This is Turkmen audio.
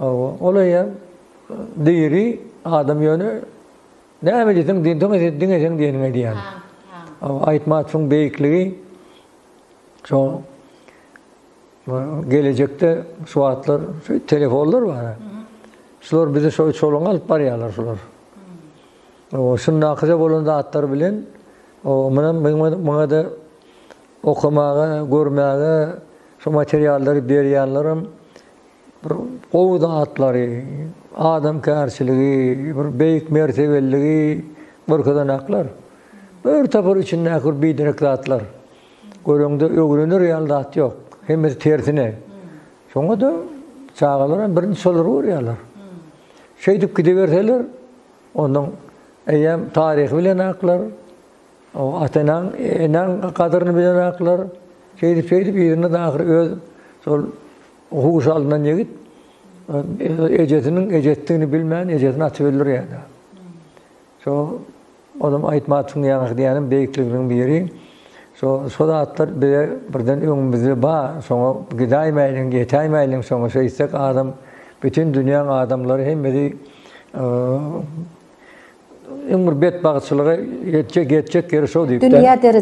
Ol eýýäm diri adam ýöne näme diýseň diňe diňe seň diýeniňi edýän. Aýtmatowyň beýikligi şo gelejekde şu wagtlar şu telefonlar bar. Şular bizi şo çoluň alyp barýarlar şular. Şundakyja bolan zatlar bilen muňa muňa-da okamaga, görmäge şu materiallary berýänlerem bir gowy zatlary, adamkärçiligi, bir beýik mertebeliligi görkezenaklar. Bir topar içindäki bir biderek zatlar. Göreňde öwrener ýaly zat ýok. Hemmesi tersine. Şoňa-da çagalar hem birinji şolary görýärler. Şeýdip gidiberseler, ondan eýýäm taryhy bilenaklar, ata-enaň, enaň gadyryny bilenaklar. Şeýdip, şeýdip yzynda-da ahyry öz şol huş alnan ýigit ejesiniň ejesdigini bilmän, ejesini atyp öldürýär-de. Şo olam Aýtmatowyň ýaňky diýýänim beýikliginiň biri. Şo şo zatlar bize birden öňümizde bar, şoňa gidäýmäýliň, ýetäýmäýliň şoňa şeýtsek adam bütin dünýäň adamlary hemmesi iň bir betbagtçylyga ýetjek ýetjek ýeri şo diýip. Dünýä derejesinde.